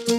Le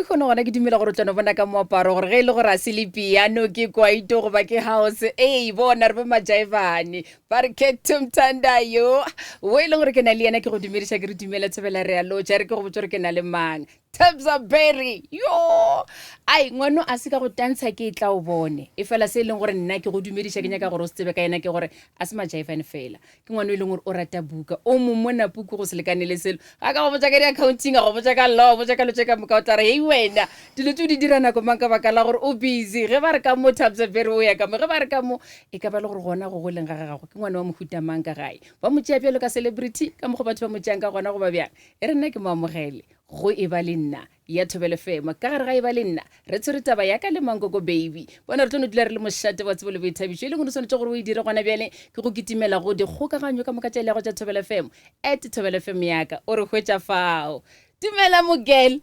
kgono gona ke dumela gore o tla no bona ka moaparo gore ge e le gore a se le piano ke kwaito goba ke house ee bona re bo majaivane ba re ketho mthandayo o e leng gore ke na le yena ke go dumediša ke re dumela thobela re a lotša re ke go botsa gore ke na le mang Tebza Berry yo ai ngwano a se ka go tantsha ke e tla o bone e fela se e leng gore nna ke go dumediša ke nyaka gore o se tsebe ka yena ke gore a se majaivane fela ke ngwana e leng gore o rata buka o mo mona puku go se lekane le selo ga ka go botša ka di-accounting a go botša ka law botša ka lotše ka moka o tla re hei wena dilo tse o di dira nako mang ka baka la gore o busy ge ba re ka mo Thabza Berry o ya ka mo ge ba re ka mo e ka ba le gore gona go goleng ga gagwe ke ngwana wa mohuta mang ka gae ba mo tšea bjalo ka celebrity ka mokgwa batho ba mo tšeang ka gona goba bjang e re nna ke mo amogele go e ba le nna ya Thobela FM. Ka gare ga e ba le nna, re tshwere taba ya ka le Mankoko Baby. Bona re tlo no dula re le mošate wa tsebo le boithabišo. E leng gore o swanetše gore o e dire gona bjale ke go kitimela go dikgokaganyo ka moka tša leago tša Thobela FM. At Thobela FM ya ka, o re hwetša fao. Dumela Mogel.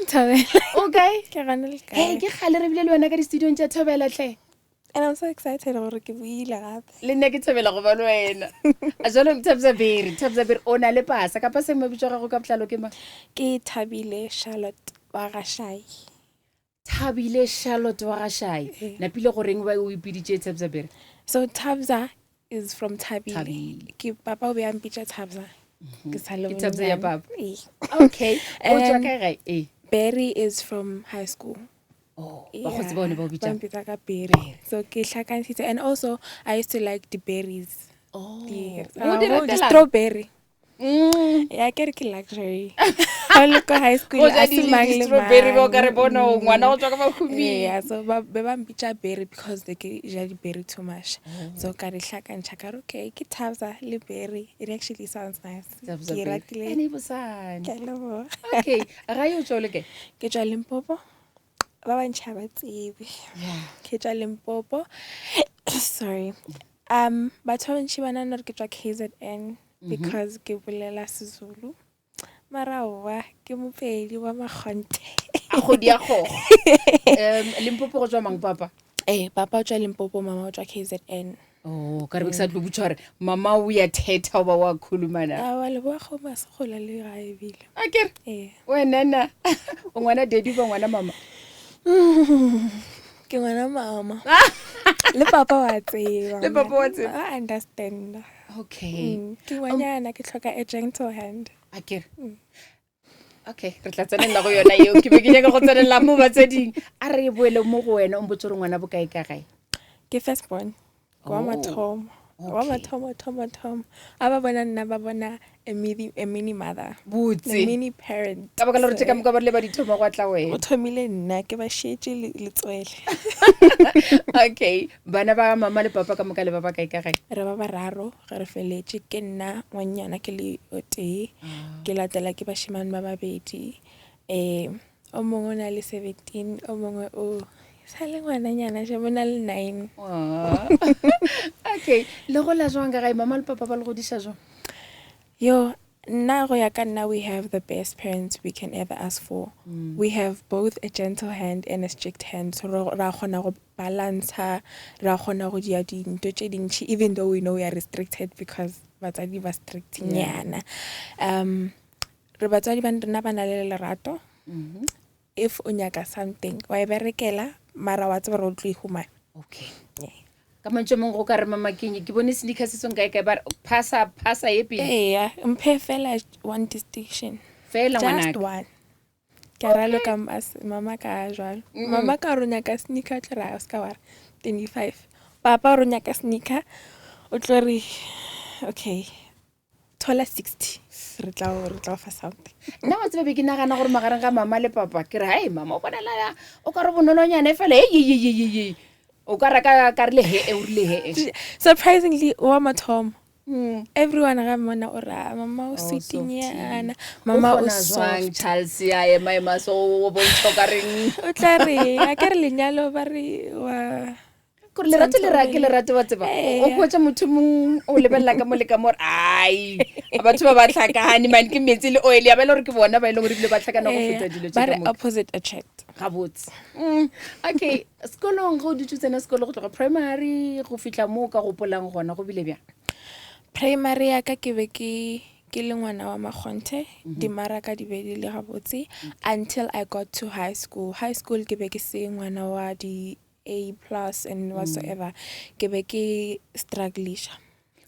Thobela. O kae? Ke gona le kae? Hey, ke kgale re bile le wena ka di-studiong tša Thobela hle. And I'm so excited gore ke boile gape. Le nna ke thabela go ba le wena. A jalo Thabza Berry, Thabza Berry o na le pasa ka paseng mabitso a gago ka botlalo ke mang? Ke Thabile Charlotte wa Gashai. Thabile Charlotte wa Gashai. Ee. Napile goreng ba o ipiditše Thabza Berry? So Thabza is from Thabile. Thabile. Ke papa o be a mpitša Thabza. Ke sa le Ke Thabza ya monnyane. papa. Ee. Okay. O tšwa And kae gae? Ee. Berry is from high school. Oh, bakgotsi ba one ba o ba bitša mpitsa ka berry. So ke hlakantshitse and also I used to like the berries. Oh. Di- O di oh, ratelang? di-strawberry. Mm. Ya ke re ke luxury. Ga o le ko high school Go ja a se di- mang le di-strawberry ba o mang. ka re bona o ngwana go tswa ka mahuming. Yeah, so ba be ba mpitša berry because they ke ja di-berry too much. So ka di hlakantšha ka re okay ke Thabza le berry. It actually sounds nice. Thabza Ke Berry. ratile. Ene e bosane. Ke a leboga. Okay, ga yo tswa o le kae? Ke tšwa Limpopo. Ba bantši ga ba tsebe. Ke tšwa Limpopo. Sorry. Um batho ba bantši ba nagana gore ke tšwa KZN because ke bolela Sezulu. Mara aowa ke Mopedi wa makgonthe. A kgodi ya kgogo. Um Limpopo go tšwa mang papa? Ee, papa o tšwa Limpopo, mama o tšwa KZN. Oh, ka re be ke sa tlo botša gore mama o ya thetha goba wa khuluma na. Aowa, leboa kgomo a se kgole le gae ebile. A ke re Ee. wena na o ngwana daddy goba ngwana mama? Ke ngwana mama. Le papa wa tseba. Le papa wa tseba. Wa understand. Okay. Ke ngwanyana ke hloka a gentle hand. A ke re. Okay, re tla tsenelela go yona yeo. Ke be ke nyaka go tsenelela mo batsading. A re boele mo go wena o mpotse gore ngwana bokae ka gae. Ke first born. Ke wa Oh, mathomo. Wa okay. mathomo, thomo, thomo. A ba bona nna ba bona a mini, a mini mother. A Botse. mini parent. Ka baka la gore tše ka So, moka ba rile ba di thoma gwa tla o wena. thomile nna ke ba šetše le letswele. Okay, bana ba mama le papa ka moka le ba bakae ka gae? Re ba bararo ge re feletše. Ke nna ngwannyana ke le o tee. Ke latela ke bashemane ba babedi. O mongwe o na le 17, o mongwe o sa le ngwananyana še, o na le 9. Aw. Okay, le gola jwang ka gae? Mama le papa ba le godiša jwang? Yo, nna go ya ka nna we have the best parents we can ever ask for. We have both a gentle hand and a strict hand. So ra kgona go balancer, ra kgona go dia dintho tše dintši even though we know we are restricted because batswadi ba strict nyana. Re batswadi ba rena ba na le lerato. If o nyaka something, wa e berekela, mara wa tseba gore o tlo e humana. Okay. Yeah. Ka mantšu a mangwe go ka re mama keng ke bone sneaker se sengwe kae kae ba re phasa phasa ye pele. Eya, mphe fela one distinction. Fela Just ngwanaka. one. Ke a raloka mama ka jwalo. Mama ka re o nyaka sneaker o tlo re a o se ka wa re 25. Papa o re o nyaka sneaker o tlo re okay. Thola 60 re tla re tla fa something. Nna wa tseba be ke nagana gore magareng ga mama le papa ke re hai mama o bonala o ka re bonolonyana e fela ei o ka reka ka rile he o rile he. Surprisingly wa mathomo. Everyone ga mmona o ra mama o Oh, sweetinyana mama o soft. Charles ya ema ema so o bontšha o ka reng. O tla re a ke re lenyalo ba re wa. Kore lerato le ra ke lerato wa tseba. O hwetša motho mong o lebelela ka mo le ka mo ai batho ba ba tlhakane man ke metsi le oil ya ba le gore ke bona ba e leng gore ebile ba tlhakana go feta dilo tše ka moka. Opposite attract. Gabotse. Okay, sekolong ge o dutše o tsena sekolo go tloga primary go fihla mo o ka gopolang gona go bile bjang? Primary ya ka ke be ke ke le ngwana wa makgonthe, dimaraka di be di le gabotse until I got to high school. High school ke be ke se ngwana wa di A plus and whatsoever. Ke be ke strugglisha.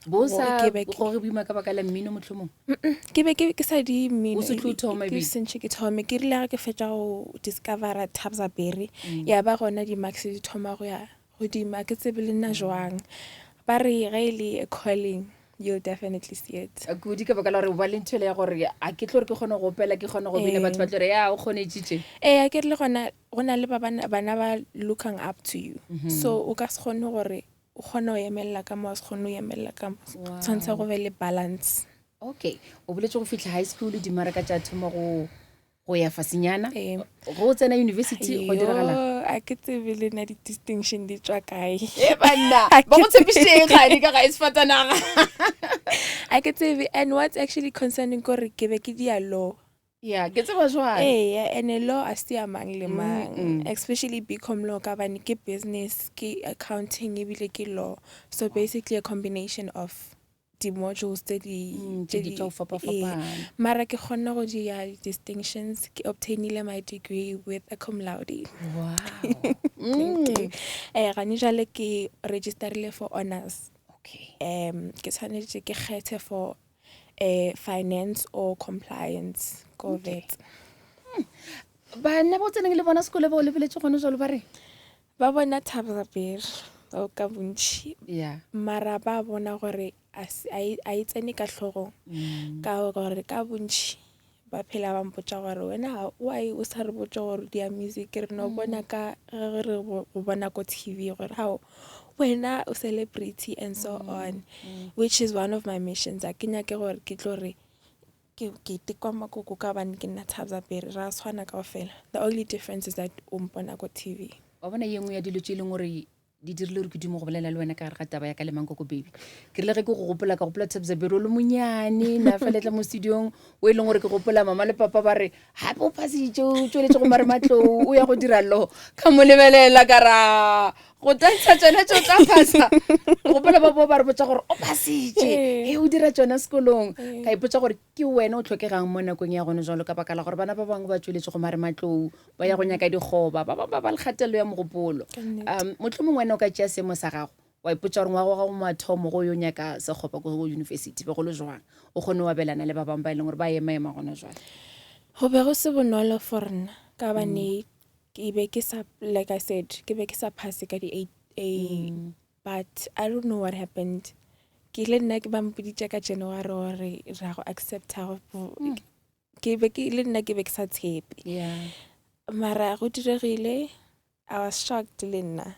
Bo sa goge boima ka baka la mmino mohlomong? Ke be ke sa di mmino. O se tlo thoma Ke sentše ke thome. Ke rile ge ke fetša go discovera Thabza Berry, ya ba gona di-marks di thoma go ya godimo. A ke tsebe le nna jwang. Ba re ge e le a calling, you'll definitely see it. Kudu ka baka la gore o ba le ntho ele ya gore a ke tlo re ke kgone go opela, ke kgone go bina, batho ba tlo re ya o kgonetše tše. Ee, ke re le gona go na le ba bana ba looking up to you. So o ka se kgone gore o kgone go emelela ka mo, wa se kgone go emelela ka mo. Tshwanetse go be le balance. Okay, o boletse go fihla high school dimaraka tša thoma go go ya fasenyana. Ee. Go o tsena university go diragala? Yo, a ke tsebe le nna di-distinction di tšwa kae. E banna, ba go tshepišitše eng gane ka gae sefatanaga? A ke tsebe, and what's actually concerning kore ke be ke dia law. Ya, ke tseba jwale. Eya, ene law a se ya mang le mang, especially BCom law ka bane ke business, ke accounting ebile ke law. So basically a combination of di-modules tse di tse di tša go fapafapana. Mara ke kgonne go dia distinctions, ke obtainile my degree with a cum laude. Wow. Thank you. Gane jwale ke registerile for honors. Okay. Ke tshwanetse ke kgethe for finance or compliance ko okay. Wits. Bana ba o tseneng le bona sekolo ba o lebeletse gone jalo ba re? Ba bona Thabza Berry o ka bontši. Yeah. Mara ba bona gore a e tsene ka hlogong. Ka gore ka bontši ba phela ba mpotša gore wena why o sa re botše gore dia music re no bona ka ge re go bona ko TV gore how wena o celebrity and so on, which is one of my missions. A ke nyake gore ke tlo re ke ke tekwa makoko ka bane ke nna Thabza Berry, ra tshwana kaofela. The only difference is that o mpona ko TV. Wa bona ye nngwe ya dilo tše e leng gore di dirile gore ke dume go bolela le wena ka gare ga taba ya ka le Mankoko Baby. Ke rile ge ke go gopola ka gopola Thabza Berry o le monyane na fela tla mo studiong o e leng gore ke gopola mama le papa ba re gape o phasitše o tšweletše go marematlou o ya go dira law. Ka mo lebelela ka ra go tantsha tšona tše o tla phasa. Gopola ba bo ba re botša gore o phasitše he o dira tšona sekolong. Ka ipotša gore ke wena o tlhokegang mo nakong ya gone jwalo ka baka la gore bana ba bangwe ba tšweletše go marematlou ba ya go nyaka dikgoba ba bangwe ba ba le kgatelelo ya mogopolo. Mohlomongwe wena o ka tšea seemo sa gago wa ipotša gore ngwaga wa gago mathomo go yo nyaka sekgoba ko university be go le jwang, o kgone go abelana le ba bangwe ba e leng gore ba ema-ema gona jwale. Go be go se bonolo for nna ka gobane ke be ke sa, like I said, ke be ke sa pass ka di A, but I don't know what happened. Ke ile nna ke ba mpoditše ka January gore ra go accepta, ke be ke le nna ke be ke sa tshepe. Mara go diregile, I was shocked le nna.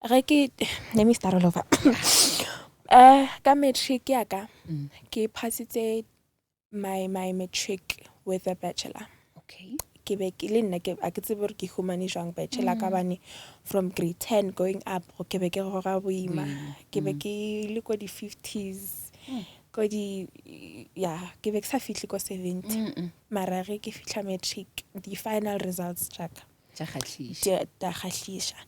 Ge ke, let me start all over. Ka matric ya ka, ke phasitse my matric with a bachelor. Okay. Ke be ke le nna ke a ke tsebe gore ke humane jwang bachelor ka bane from grade 10 going up ke be ke goga boima. Ke be ke le ko di 50s. Ko di ya ke be ke sa fihle ko 70. Mara ge ke fihla matric di final results tša ka Tša kgahliša. Tša kgahliša.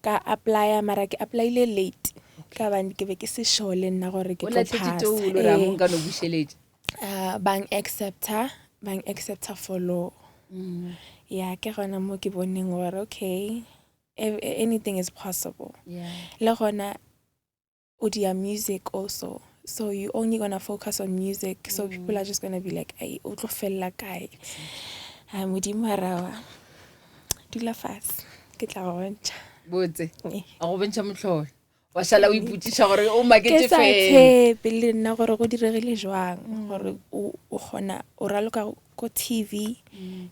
Ka applya mara ke applyile late ka bane ke be ke se sure le nna gore ke O tlo lahletše pass. toulo ra mo nka no bušeletša. Bang accepta, bang accepta for law. Ya ke gona mo ke boneng gore okay anything is possible. Le gona o dia music also, so you only gonna focus on music, so people are just gonna be like ai o tlo fella kae. A Modimo a rawa dula fase ke tla go bontšha. Botse a go bontšha mohlolo wa šala o ipotšiša gore o maketše Ke sa fela. tshepe le nna gore go diregile jwang gore o kgona o raloka ko TV,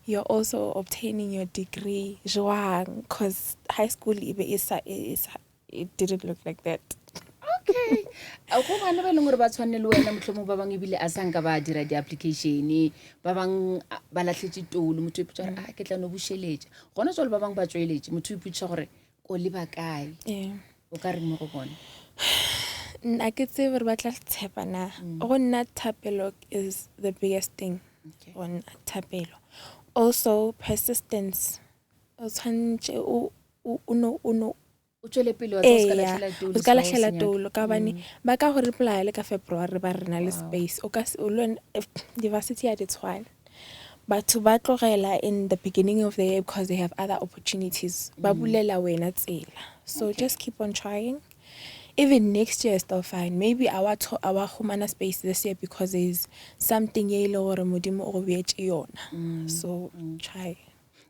you're also obtaining your degree jwang, cause high school e be e sa, e sa, it didn't look like that. Okay, go bana ba e leng gore ba tshwanne le wena mohlomong ba bangwe ebile a sa nka ba dira di-application, ba bangwe ba lahletše toulo, motho o ipotša gore a ke tla no bušeletša gona jalo, ba bangwe ba tšweletše, motho o ipotšiša gore ko leba kae. O ka reng mo go bona? Nna ke tsebe gore ba tla tshepa na. Go nna thapelo is the biggest thing. Okay. Go nna thapelo. Also persistence. O tshwanetse o o no o no O tšwele pele wa tseba o ska Eya, lahlela toulo o ska seo o se lahlela nyaka. toulo ka gobane ba ka go reply le ka February ba re na le space. O ka se o le wena di-varsity ha di tshwane. Batho ba tlogela in the beginning of the year because they have other opportunities. Ba bulela wena tsela. So Okay. just keep on trying. Even next year is still fine. Maybe our our humana space this year because there's something ye e le gore Modimo o go beetše yona. So try.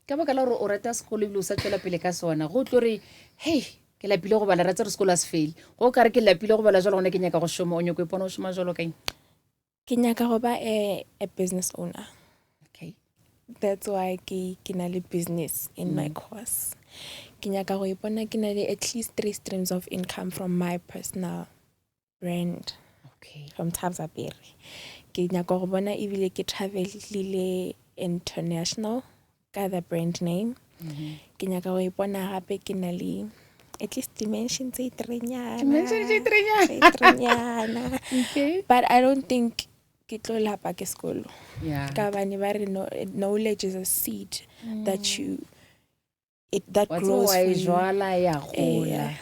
Ka baka la gore o rata sekolo ebile o sa tšwela pele ka sona, go tlo re, hei, ke lapile go bala, ra tsere sekolo a se fele. Go o ka re ke lapile go bala jalo gona ke nyaka go šoma, o nyako ipona o šoma jalo kaeng? Ke nyaka go ba a, a business owner. Okay. That's why ke ke na le business in my course. Ke nyaka go ipona ke na le at least 3 streams of income from my personal brand. Okay. From Thabza Berry. Ke nyaka go bona ebile ke travelile international ka the brand name. Ke nyaka go ipona gape ke na le at least dimension tse threenyana. Dimension tse threenyana. Tse threenyana. Okay. But I don't think ke tlo lapa ke sekolo. Yeah. Ka bane ba re no, knowledge is a seed that you it that Wa tseba grows wa for e you. jwala ya gola. Eya.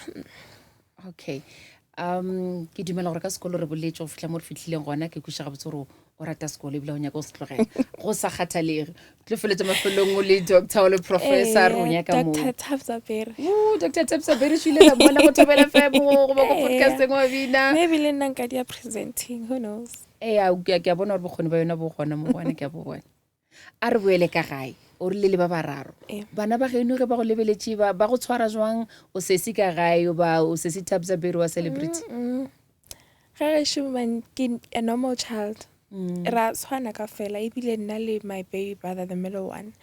Okay. Ke dumela gore ka sekolo re boletse go fihla mo re fihlileng gona, ke kweša gabotse gore o rata sekolo ebile o nyaka go se tlogela go sa kgathalege. Tlo feletsa mafelong o le doctor o le professor, o Eya, nyaka moo. Doctor Thabza Berry. Ooh, Doctor Thabza Berry šile ka mmona go Thobela FM goba ko Eya. podcasteng wa bina. Maybe le nna nka dia presenting, who knows. Eya, ke a bona gore bokgoni ba yona bo gona mo gona, ke a bo bona. A re boele ka gae, o rile le ba bararo. Ee. Bana ba geno ge ba go lebeletše ba, ba go tshwara jwang? O sesi ka gae ba o sesi Thabza Berry wa celebrity? Ge gešo man, ke a normal child. Ra tshwana ka fela, ebile nna le my baby brother, the middle one,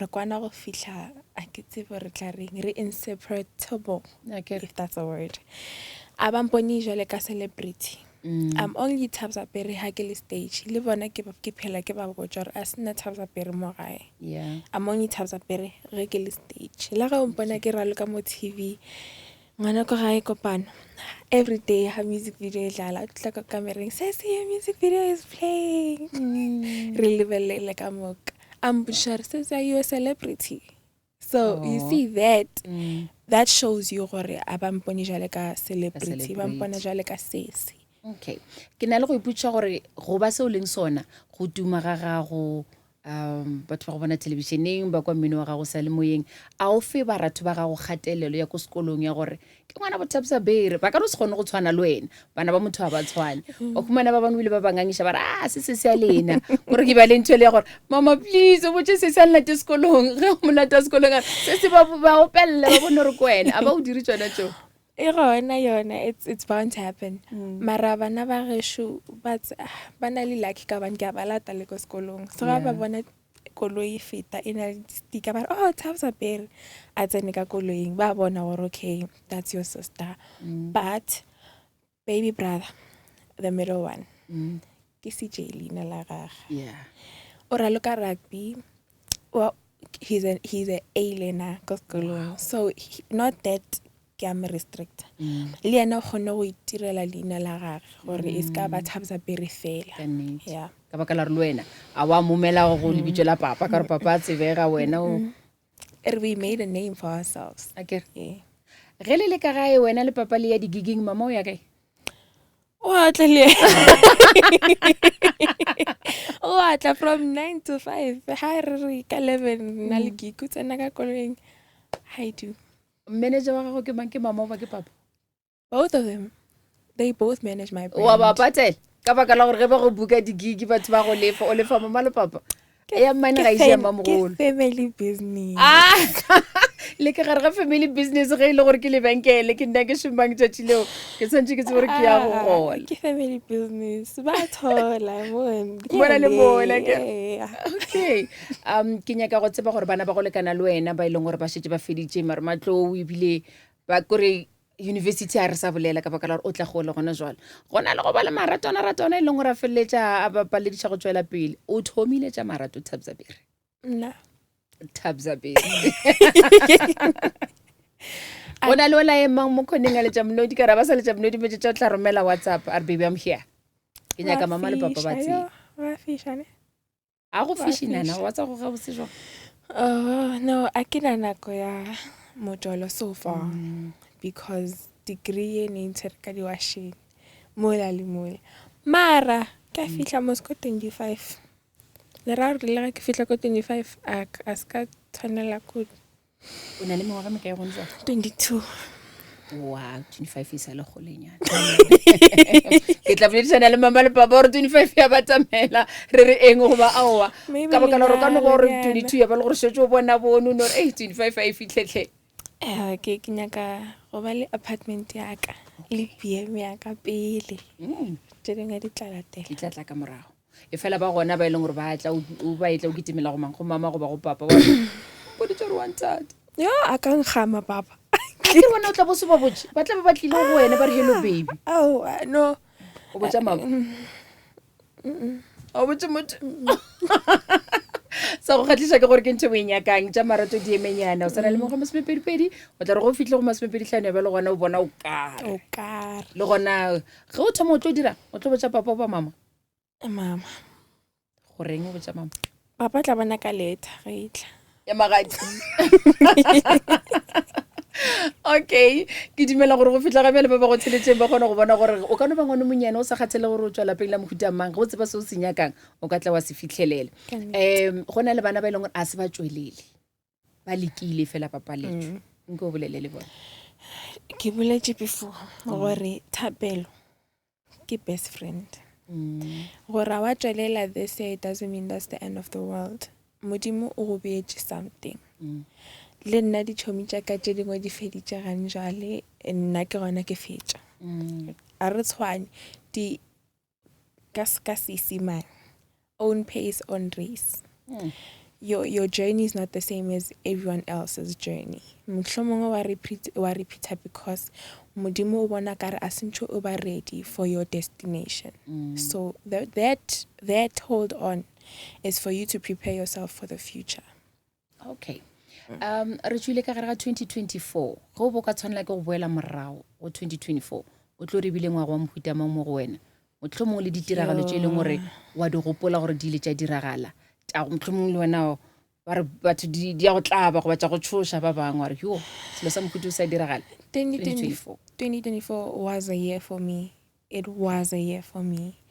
re kwana go fihla, a ke tsebe re tla reng, re inseparable, Okay. if that's a word. A ba mpone jwale ka celebrity. I'm only Thabza Berry ha ke le stage. Le bona ke ke phela ke ba botša gore a se nna Thabza Berry mo gae. Yeah. I'm only Thabza Berry ge ke le stage. Le ge o mpona ke raloka mo TV, ngwana ko gae kopano. Every day ha music video e dlala, o tla ka kamereng, sesi, your music video is playing. Re lebelele ka moka. A mpotšiša gore, sesi, are you a celebrity? So you see that, that shows you gore a ba mpone jwale ka celebrity, ba mpona jwale ka sesi. Okay. Ke na le go ipotšiša gore go ba seo leng sona, go tuma ga gago, batho ba go bona thelebišeneng, ba kwa mmino wa gago seyalemoyeng, a o fe baratho ba gago kgatelelo ya ko sekolong ya gore ke ngwana bo Thabza Berry, ba ka no se kgone go tshwana le wena, bana ba motho ga ba tshwane. O humana ba bangwe ebile ba ba ngangiša ba re, ah, se se se a lena. Gore ke ba le ntho e le ya gore, mama please, o botse se se a nlate sekolong. Ge o mo lata sekolong, a re, se se ba opelele, ba bone gore ke wena. A ba o dire tšona tšeo? E gona yona, it's bound to happen. Mara bana ba gešo ba ba na le lucky ka gobane ke a ba lata le ko sekolong. So ga ba bona koloi e feta e na le sticker, ba re, oh, Thabza Berry, a tsene ka koloing, ba bona gore okay, that's your sister. But baby brother, the middle one, ke CJ leina la gagwe. Yeah. O raloka rugby. Well, he's a A learner ko sekolong. So he, not that ke a mo restrict. Le yena o kgonne go itirela leina la gagwe gore e ska ba Thabza Berry fela. Ka nnete. Yeah. Ka baka la gore le wena a wa momela go lebitso la papa, ka gore papa a tsebega wena o. Re we made a name for ourselves. Akere. Yeah. Ge le le ka gae wena le papa le ya di-gigging, mama o ya kae? O a tla le yena. O a tla from 9 to 5. Ha re re ka 11 nna le gig, o tsena ka koloing. I do. Manager wa gago ke mang, ke mama goba ke papa? Both of them. They both manage my brand. Wa ba patela? Ka baka la gore ge ba go buka di-gig batho ba go lefa, o lefa mama le papa? Ya mmane ga e ja mamogolo. Ke family business. Ah, le ke gare ga family business ge e le gore ke lebenkele, ke nna ke šomang tšatši leo, ke tshwanetse ke tsebe gore ke ya go gola. Ke family business. Ba thola mo. Bona le mola, ke- Yeah. Okay. Ke nyaka go tseba gore bana ba go lekana le wena ba e leng gore ba šetše ba feditše marematlou ebile ba kore university a re sa bolela ka baka la gore o tla gola gona jwale. Go na le go ba le maratwana-ratwana e leng gore a feleletša a ba palediša go tšwela pele. O thomile tša marato, Thabza Berry? Nna. Thabza Berry. Go na le ola emang mo khoneng a letša monodi ka ra ba sa letša monodi metšetša o tla romela WhatsApp a re baby I'm here. Ke nyaka mama le papa ba tsebe. Wa fiša ne? A go fiši nana wa tsa go ga bose jwang? Oh, no, a ke na nako ya mojolo so far because degree ye ne ntshwere ka diwasheng mola le mola. Mara ka fihla mos ko 25. Le ra gore le ge ke fihla ko 25 a a se ka tshwanela ko O na le mengwaga mekae gone jwang? 22. Wow, 25 e sa le kgolenyana. Ke tla boledišana le mama le papa gore 25 ya batamela re re eng goba aowa. Maybe Ka baka la gore o ka no ba gore lenyalo 22 ya ba le gore šetše o bona bone o no re ei 25 a e fitlhetlhe. Eh, ke ke nyaka go ba le apartment ya ka le BM ya ka pele. Tše dingwe di tla latela. Di tla tla ka morago. E fela ba gona ba e leng gore ba tla o ba etla o kitimela go mang go mama goba go papa wa mpoditše gore wa nthata. Yo a ka nkgama papa. A ke wena o tla bo se ba botše ba tla be ba tlile go wena ba re hello baby. Ao no. O botša mama. O botše motho. Sa go kgahliša ke gore ke ntho e o e nyakang tša marato di emenyana o sa na le mengwaga masomepedipedi o tla re go fihle go masomepedi hlano ya ba le gona o bona o kare. O kare. Le gona ge o thoma o tlo dira o tlo botša papa goba mama. Mama. Goreng o botša mama? Papa tla bona ka leta ge e tla. Ya magadi. Okay, ke dumela gore go fihla ga bjale ba ba go tsheletšeng ba kgona go bona gore o ka no ba ngwana monyane o sa kgathele gore o tšwa lapeng la mohuta mang, ge o tseba se o se nyakang o ka tla wa se fitlhelela. Go na le bana ba e leng gore a se ba tšwelele, ba lekile fela ba paletšwe. Nko o bolele le bona. Ke boletše before gore thapelo ke best friend. Gore a wa tšwelela this year it doesn't mean that's the end of the world. Modimo o go beetše something. Le nna ditšhomi tša ka tše dingwe di feditše gane jwale, nna ke gona ke fetša. A re tshwane di ka ka Seesimane. Own pace, own race. Your journey is not the same as everyone else's journey. Mohlomongwe wa repeat, wa repeater because Modimo o bona kare a sentšho o ba ready for your destination. So that hold on is for you to prepare yourself for the future. Okay. Re tšwile ka gare ga 2024. Ge o bo ka tshwanela ke go boela morago go 2024, o tlo re bile ngwaga wa mohuta mang mo go wena? Mohlomongwe le ditiragalo tše e leng gore wa di gopola gore di ile tša diragala. Tša mohlomongwe le wena ba re batho di ya go tlaba goba tša go tšhoša ba bangwe wa re yo selo sa mohuta o sa diragala. 2024 2024 was a year for me. It was a year for me.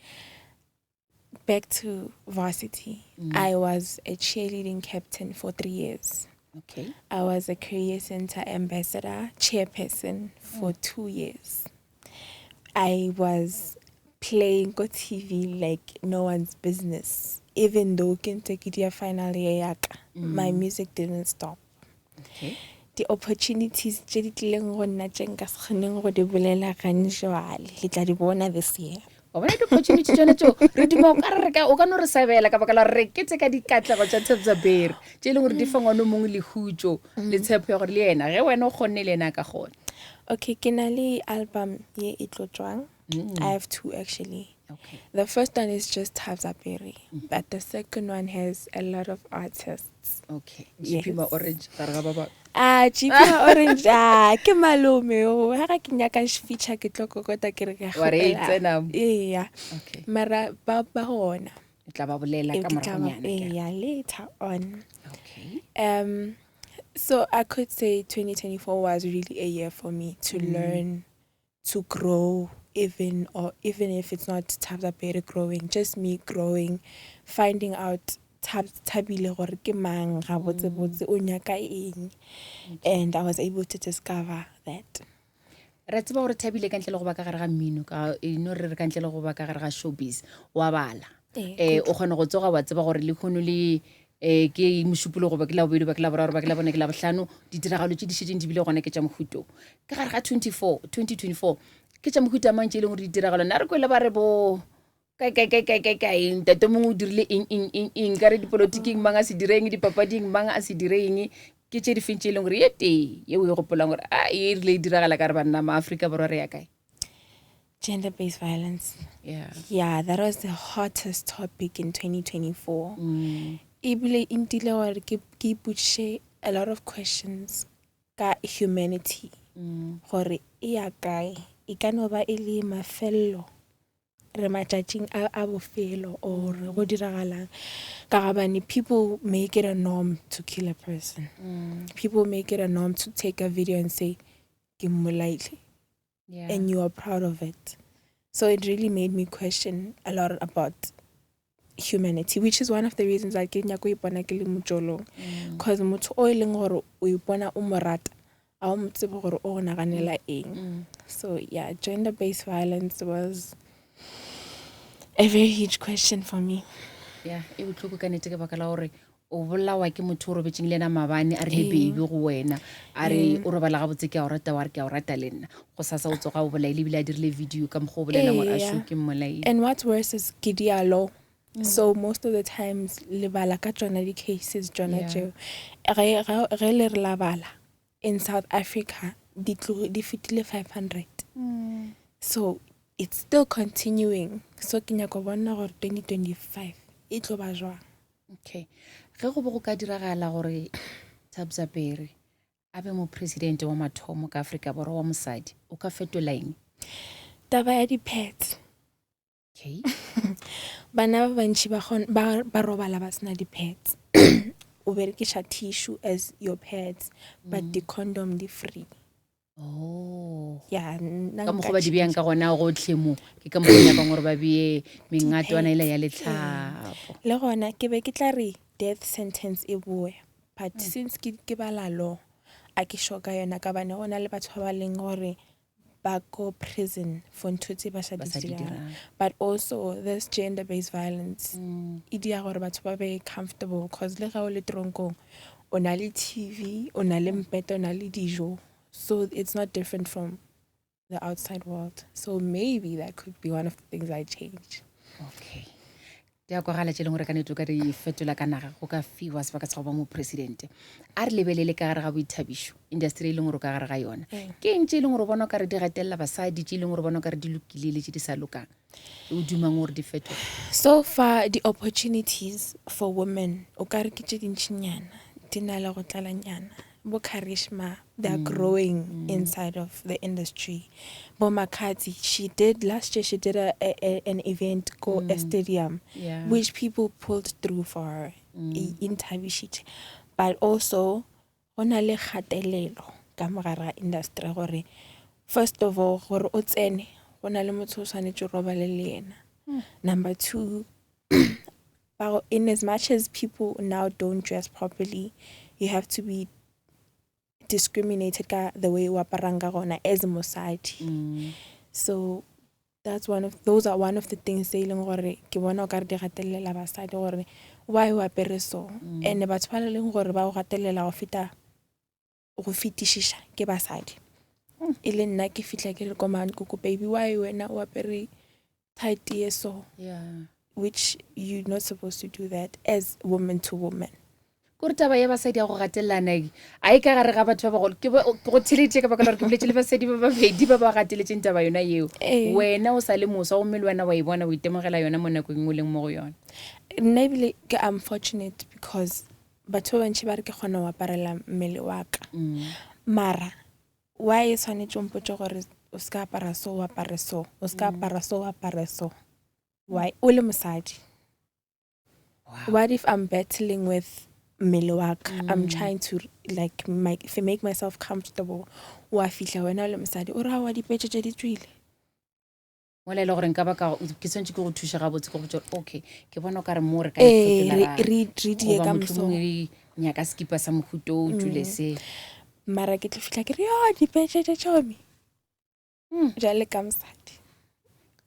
Back to varsity. I was a cheerleading captain for 3 years. Okay. I was a career center ambassador, chairperson for 2 years. I was playing go TV like no one's business. Even though ke ntse ke dia final year ya ka, my music didn't stop. Okay. The opportunities tše di tlileng go nna tše nka se kgoneng go di bolela gane jwale, le tla di bona this year. Wa bona di-opportunity tšone tšeo re duma o ka re ka o ka no re sabela ka baka la gore re kete ka dikatlego tša Thabza Berry tše e leng gore di fa ngwana o mongwe lehutšo le tshepo ya gore le yena ge wena o kgonne le yena a ka kgona. Okay, ke na le album ye e tlo tšwang. I have two actually. Okay. The first one is just Thabza Berry, but the second one has a lot of artists. Okay. Yes. GP Ma Orange gare ga ba bangwe. Ah, GP Ma Orange, ah, ke malome yo. Ha ga ke nyaka feature ke tlo kokota ke re ke a Wa re, kgopela. tsena mo. Eya. Okay. Mara ba ba gona. O tla ba bolela ka Ke tla ba moragonyana ke re. eya, later on. Okay. So I could say 2024 was really a year for me to learn, to grow, even if it's not Thabza Berry growing, just me growing, finding out Thabile gore ke mang ga botse botse o nyaka eng, and I was able to discover that. Re tseba gore Thabile ka ntle le go ba ka gare ga mmino, ka e no re re ka ntle le go ba ka gare ga showbiz, wa bala. O kgona go tsoga wa tseba gore le kgono le ke mošupologo ba ke la bobedi ba ke la boraro ba ke la bone ke la bohlano, ditiragalo tše di šetšeng di bile gona ke tša mohuto. Ka gare ga 2024 ke tša mohuta mang tše e leng gore ditiragalo nna re kwele ba re bo kae kae kae kae kae kae ntate mongwe o dirile eng eng eng eng ka re dipolotiking mang a se direng dipapading mang a se direng, ke tše di feng tše e leng gore ye tee ye o e gopolang gore a e rile e diragala ka re banna ma Afrika Borwa re ya kae? Gender-based violence. Yeah. Yeah, that was the hottest topic in 2024. Ebile e ntile gore ke ipotšiše a lot of questions ka humanity. gore e ya kae. E ka no ba e le mafello, re matšatšing a a bofelo or go diragalang, ka gobane people make it a norm to kill a person. People make it a norm to take a video and say ke mmolaile. And you are proud of it. So it really made me question a lot about humanity, which is one of the reasons I ke nyako ipona ke le mojolong, because motho o e leng gore o ipona o mo rata, a o mo tsebe gore o go naganela eng. So yeah, gender based violence was a very huge question for me. Ya, e botlhoko ka nnete, ka baka la gore o bolawa ke motho o robetseng le ena mabane, a re le baby go wena, a re o robala gabotse, ke a o rata, wa re ke a o rata le nna. Go sasa o tsoga o bolaile, ebile a dirile video ka mokgwa o bolelang gore a sho ke mmolaile. And what's worse is ke dialo, so most of the times le bala ka tsona di-cases tsona tšeo. Ge le re la bala in South Africa, di di fetile 500, so it's still continuing. So ke nyako bona gore 2025 e tlo ba jwang. Okay, ge go be go ka diragala gore Thabza Pere a be mopresidente wa mathomo ka Afrika Borwa wa mosadi, o ka fetola eng? Taba ya di-pads. Bana ba bantši ba robala ba sena di-pads. O berekiša tissue as your pads, but di-condom di free. Oh. Ya, nna ka nka mokgwa ba di beyang change. Ka gona gotlhe mo ke ka mokgwa o nyakang gore ba beye mengatwana ela ya letlhapo. Le gona ke be ke tla re death sentence e boe, but since ke bala law, a ke sure ka yona, ka bane go na le batho ba ba leng gore ba ko prison for ntho tse ba sa ba di sa di dirang. dirang. But also this gender based violence e dia gore batho ba be comfortable, cause le ga o le tronkong, o na le TV, o na le mpete, o na le dijo, so it's not different from the outside world. So maybe that could be one of the things I change. Okay, di a kwagala tše e leng gore ka nete o ka di fetola ka naga go ka fiwa sebaka sa go ba mopresidente. A re lebelele ka gare ga boithabišo, industry e leng gore o ka gare ga yona. Ke eng tše e leng gore o bona o ka re di gatelela basadi, tše e leng gore o bona o ka re di lokile le tše di sa lokang, o dumang gore di fetoge? So far the opportunities for women o ka re ke tše dintšinyana, di na le go tlalanyana. Bo Charisma, they are growing inside of the industry. Bo Makati, she did last year, she did an event, go a stadium, which people pulled through for her. E inthabišitše. But also go na le kgatelelo ka mogare ga industry, gore first of all, gore o tsene, go na le motho o swanetše o robale le yena. Number two, but in as much as people now don't dress properly, you have to be discriminated ka the way o aparang ka gona as a mosadi. So that's one of those are one of the things tse e leng gore ke bona o ka re di gatelela basadi, gore why o apere so. And batho ba leng gore ba go gatelela go feta go fetišiša ke basadi. E le nna ke fihla ke re ko mankoko, "Baby, why wena o apere tight ye so?" Which you're not supposed to do that as woman to woman. Kore taba ya basadi ya go gatelelana e a e ka gare ga batho ba bagolo. Ke go theleditše ka baka la gore ke boletse le basadi ba babedi ba ba gateletseng taba yona yeo. Wena o sa le moswa, gomme le wena wa e bona, o itemogela yona mo nakong o leng mo go yona. Nna ebile ke unfortunate because batho ba bantši ba re ke kgona go aparela mmele wa ka, mara why e tshwanetse o mpotse gore o se ka apara so, o apare so, o se ka apara so, o apare so? Why o le mosadi? What if I'm battling with mmele wa ka, I'm trying to like make myself comfortable, wa fihla wena o le mosadi o re wa dipetše tše di tswile? Mola e le gore nka ba ka ke tshwanetse ke go thuša gabotse, ke go botsa gore okay, ke bona o ka re mo re ka e ee fetola re die goba ka moso. Mohlomongwe re nyaka sekipa sa mohuto o tswile se. Mara ke tlo fihla ke re yo dipetše tše tšhomi jale ka mosadi.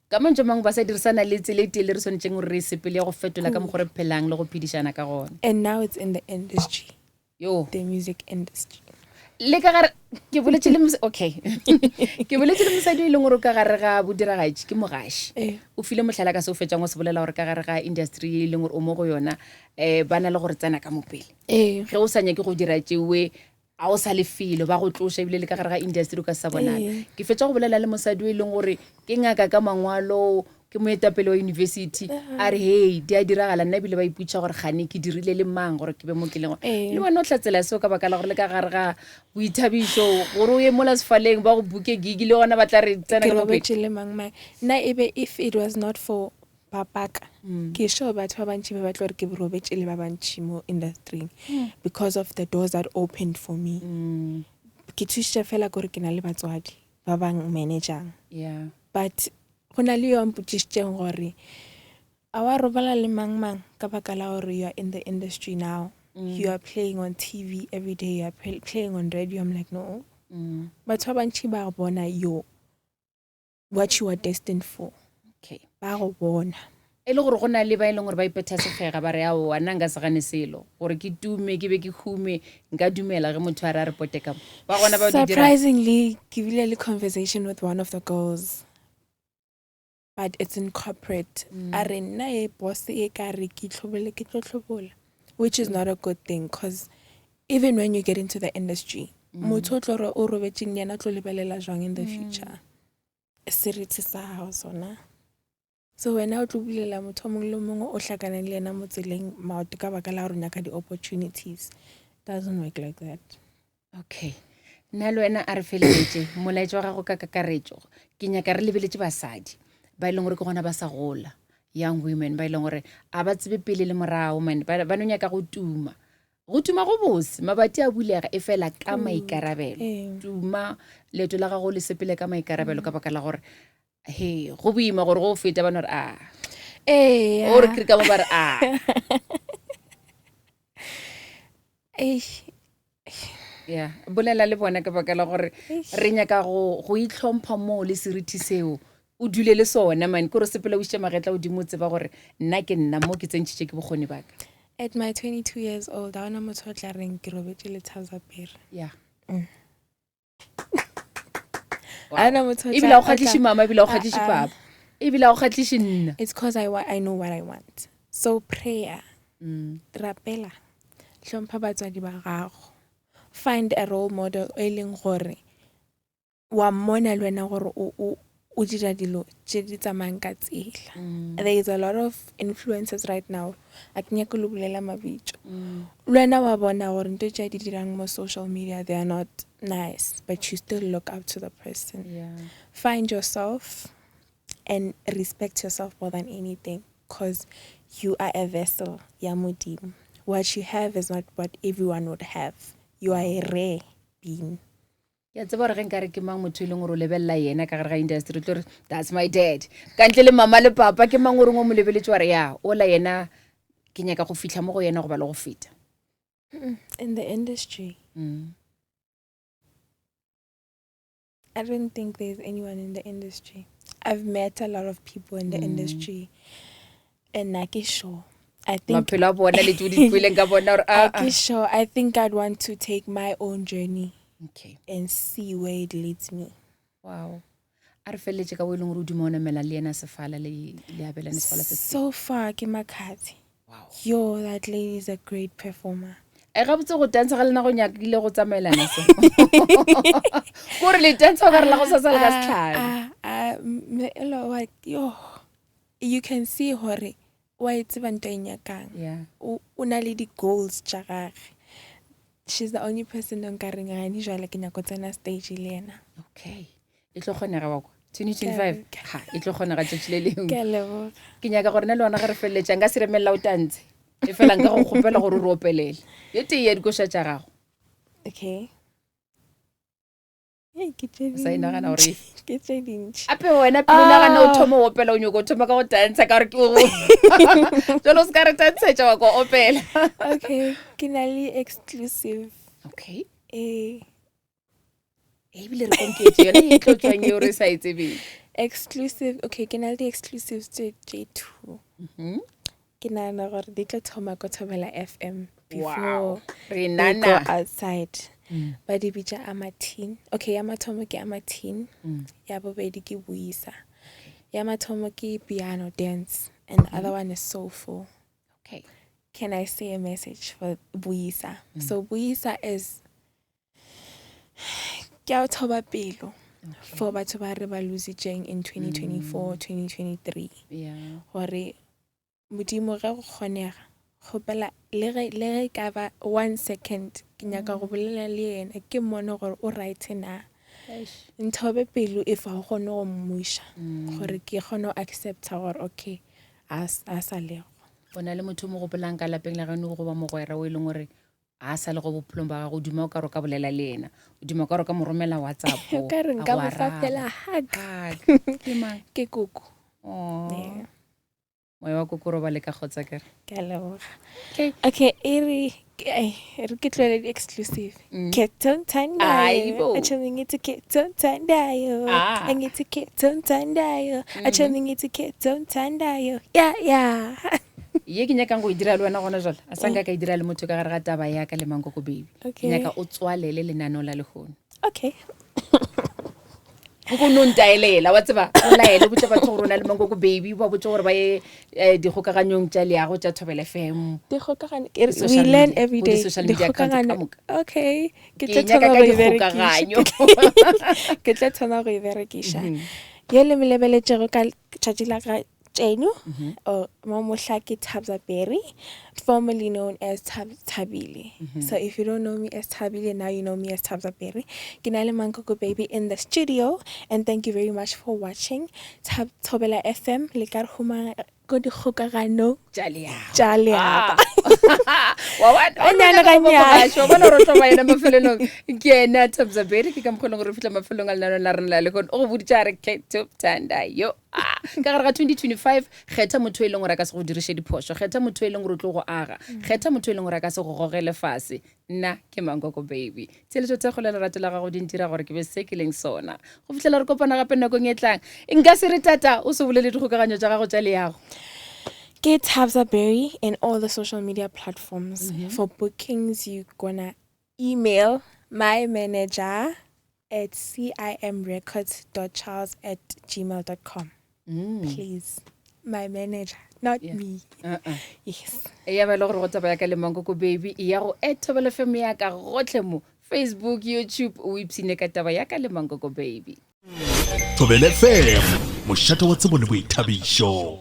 Ka mantšu a mangwe, basadi re sa na le tsela e tee le re swanetšeng gore re e sepele ya go fetola ka mokgwa re phelang le go phedišana ka gona. And now it's in the industry, yo the music industry. Le ka gare ke boletse le okay, ke boletse le mosadi o e leng gore o ka gare ga bodiragatši, ke mogaši. O file mohlala ka se o fetšang o se bolela, gore ka gare ga industry e leng gore o mo go yona, ba na le gore tsena ka mopele. Ge o sa nyake go dira tšewe, a o sa le felo, ba go tloša, ebile le ka gare ga industry o ka se sa bonala. Ke fetša go bolela le mosadi o e leng gore ke ngaka ka mangwalo. Ke moetapele wa university. A re hei, di a diragala nna ebile ba iputša gore gane ke dirile le mang gore ke be mo ke leng. Le wena o hlatsela seo ka baka la gore le ka gare ga boithabišo gore o ye mola sefaleng ba go buke gig le gona ba tla re tsena ka robetše le mang mang. Nna e be if it was not for papaka ke sure batho ba bantši ba ba tlo re ke robetše le ba bantši mo industry because of the doors that opened for me. Ke thušitše fela kore ke na le batswadi ba bang managang. But go na le yo a mpotšišitšeng gore a wa robala le mang mang ka baka la gore you are in the industry now. You are playing on TV every day, you are playing on radio. I'm like, no. Batho ba bantši ba go bona yo what you are destined for. Okay. Ba go bona. E le gore go na le ba e leng gore ba ipetha sefega ba re aowa nna nka se gane selo gore ke tume ke be ke hume nka dumela ge motho a re a re pote ka mo ba gona ba di dira. Surprisingly, ke bile le conversation with one of the girls but it's in corporate. A re nna e boss e ka re ke tlhobole ke tlo tlhobola, which is not a good thing cause even when you get into the industry, motho o tlo re o robetšeng le yena o tlo lebelela jwang in the future. Seriti sa gago sona. So wena o tlo bulela motho o mongwe le mongwe o hlakanang le yena mo tseleng maoto ka baka la gore o nyaka di-opportunities. Doesn't work like that. Okay. Nna le wena a re feleletše molaetša wa gago ka kakaretšo. Ke nyaka re lebeletše basadi ba e leng gore ke gona ba sa gola, young women ba e leng gore a ba tsebe pele le morago man, ba ba no nyaka go tuma. Go tuma go bose, mabati a bulega e fela ka maikarabelo. Tuma leeto la gago le sepele ka maikarabelo ka baka la gore he go boima gore go feta ba no re a Ee. O re kry ka mo ba re a. Eish. Ya bolela le bona ka baka la gore re nyaka go go itlhompha moo le seriti seo o dule le sona man kore sepela o iše magetla godimo o tseba gore nna ke nna mo ke tsentšhitše ke bokgoni baka. At my 22 years old, ga ona motho o tla reng ke robetše le Thabza Pere. Yeah. Wow. Ebile ga o kgatlhiše mama, ebile ga o kgatlhiše papa, ebile ga o kgatlhiše nna. It's cause I know what I want. So prayer, rapela, hlompha batswadi ba gago. Find a role model e leng gore wa mmona le wena gore o o dira dilo tše di tsamayang ka tsela. There is a lot of influencers right now. A ke nyake lo bolela mabitso. Le wena wa bona gore ntho tše di dirang mo social media they are not nice, but you still look up to the person. Find yourself and respect yourself more than anything because you are a vessel ya Modimo. What you have is not what everyone would have. You are a rare being. Ke a tseba gore ge nkare ke mang motho e leng gore o lebelela yena ka gare ga industry tlo re that's my dad. Ka ntle le mama le papa ke mang o reng o mo lebeletse wa re ya ola yena ke nyaka go fihla mo go yena goba le go feta. In the industry. I don't think there's anyone in the industry. I've met a lot of people in the industry and nna ke sure. I think Maphelo a bona le tšeo di kweleng ka bona gore a a ke sure. I think I'd want to take my own journey Okay. and see where it leads me. Wow. A re feleletše ka o e leng gore o duma o namela le yena sefala le le abelane sefala se se. So far ke Makhadzi. Wow. Yo, that lady is a great performer. E gabotse go tantsha ga lena go nyakile go tsamaelana se. Kore le tantsha o ka re la go sasa le ka setlhare. Ah, ah, ah, yo, you can see gore wa e tseba ntho e nyakang. Yeah. O na le di-goals tša gage. She's the only person o nka reng gane jwale ke nyako tsena stage le yena. Okay. E tlo kgonega wa kwa 2025 ha e tlo kgonega tšatši le lengwe. Ke a leboga. Ke nyaka gore nna le wena ge re feleletša nka se remelela o tantshe. E fela nka go kgopela gore o re opelele. Ye tee ya dikoša tša gago. Okay. Hey, ke tše O sa e nagana gore dintši. Ke tše dintši. Ape wena pele o nagana o thoma o opela o nyoko o thoma ka go tantsha ka gore ke o jalo o se ka re tantshetša wa ko opela. Okay, ke na le exclusive. Okay. Eh. Ebile re konketše yona e tlo tswang eo re sa e tsebeng. Exclusive, okay, ke na le di-exclusives tše tše two. Ke nagana gore di tlo thoma ko Thobela FM before Wow. Re we go nana. outside. Ba di bitša Amateen. Okay, ya mathomo ke Amateen. Ya bobedi ke Buisa. Ya mathomo ke piano dance and the other one is soulful. Okay. Can I say a message for Buisa? So Buisa is ke a o thoba pelo. for batho ba re ba lositšeng in 2024 2023 Yeah. gore modimo ge go kgonega kgopela le ge le ge e ka ba one second ke nyaka go bolela le yena ke mmone gore o right na Eish. nthobe pelo if ga o kgone go mmuša gore ke kgone go accepta gore okay a s- a sa lego o na le motho o mo gopolang ka lapeng la geno goba mogwera o e leng gore a sa le go bophelong ba gago o duma o ka re o ka bolela le yena o duma o ka re o ka mo romela whatsapp o ka re a nka go mo fa araba. fela hug Hug. ke mang ke koko Aw. Yeah. moya wa koko robale ka kgotsa kere ke a leboga Okay. okay e re ke- ai, e re ke tlohele di-exclusive Aibo. Kethonthandayo atjho ngithi kethonthandayo Ah. angithi kethonthandayo atjho ngithi kethonthandayo ya ya ye ke nyakang go e dira le wena gona jale a sa nka ka e dira le motho ka gare ga taba ya ka le mankoko baby ke Okay. nyaka o tswalele lenaneo la lehono okay go no ntaelela wa tseba o laele botse batho gore o na le mankoko baby ba botse gore ba ye eh, dikgokaganyong tša leago tša thobel fm dikgokagano ke re, we Di-social learn media, every go day di-social media account ka Dikgokagano- moka. okay ke Ke tlo nyaka thoma ka go e berekiša. dikgokaganyo. ke tlo thoma go e berekiša ye le mo lebeletšego ka tšatši la ga tšeno or mo mohla ke Thabza Berry formerly known as Tab Thabile so if you don't know me as Thabile now you know me as Thabza Berry ke na le Mankoko baby in the studio and thank you very much for watching Tab Thobela FM le ka re humana ko dikgokaganong tša leago tša leaba Wa bona- wa Gannyane, bona ka go gannyane. mogaši, wa bona gore o tlo ba yena mafelelong ke ena Thabza Berry ke ka mokgwa e leng gore re fihla mafelelong a lenaneo la rena la lehono o go boditše a re Ketoptanda yo Ah, ka gare ga 2025 kgetha motho e leng gore a ka se go diriše diphošo kgetha motho e leng gore o tlo go aga kgetha motho e leng gore a ka se go gogele fase nna ke mankoko baby tsheletso thekgo le lerato la gago di ntira gore ke be se ke leng sona go fitlhela re kopana gape nakong e tlang nka se re tata o se bolele dikgokaganyo tša gago tša leago Get Thabza Berry in all the social media platforms. For bookings, you gonna email my manager at cimrecords.charles at gmail.com. Please. My manager, not me. Uh-uh. Yes. e ya ba e le gore go taba ya ka le mankoko baby e ya go ethobela fm ya ka gotlhe mo facebook youtube o ipshine ka taba ya ka le mankoko baby Thobela FM, mošate wa tsebo le boithabišo.